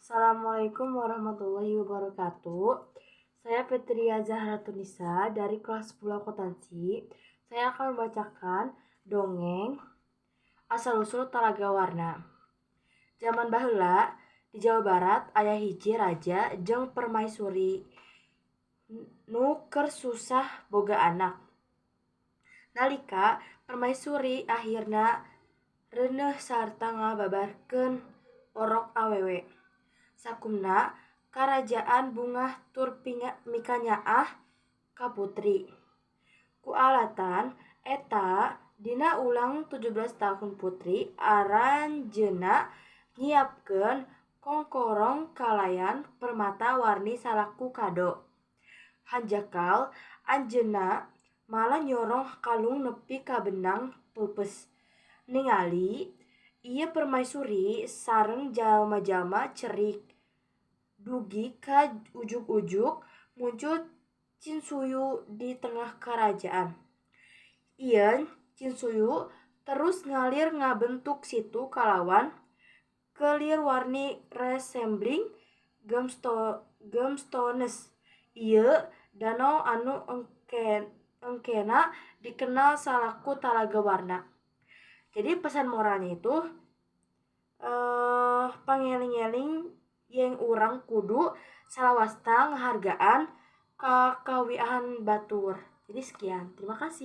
Assalamualaikum warahmatullahi wabarakatuh. Saya Fitria Zahratunisa dari kelas 10 akuntansi. Saya akan membacakan dongeng Asal-usul Talaga Warna. Zaman baheula di Jawa Barat aya hiji raja jeung permaisuri nu keur susah boga anak. Nalika permaisuri akhirna reuneuh sarta ngababarkeun orok awewe. Sakumna karajaan bungah tur mikanyaah ka putri. Ku alatan eta dina ulang 17 tahun putri aranjeunna nyiapkeun kongkorong kalayan permata warni salaku kado. Hanjakal anjeunna malah nyorong kalung nepi ka benang peupeus. Ningali ieu permaisuri sareng jalma-jalma cerik. Dugi ka ujug-ujug muncul Cinsuyu di tengah karajaan. Ieu Cinsuyu terus ngalir ngabentuk situ kalawan kelir warni resembling gemstones. Ieu danau anu engkena dikenal salaku Talaga Warna. Jadi pesan moralnya itu pangeling-eling yen urang kudu salawasna ngahargaan ka kawiahan batur. Jadi sekian, terima kasih.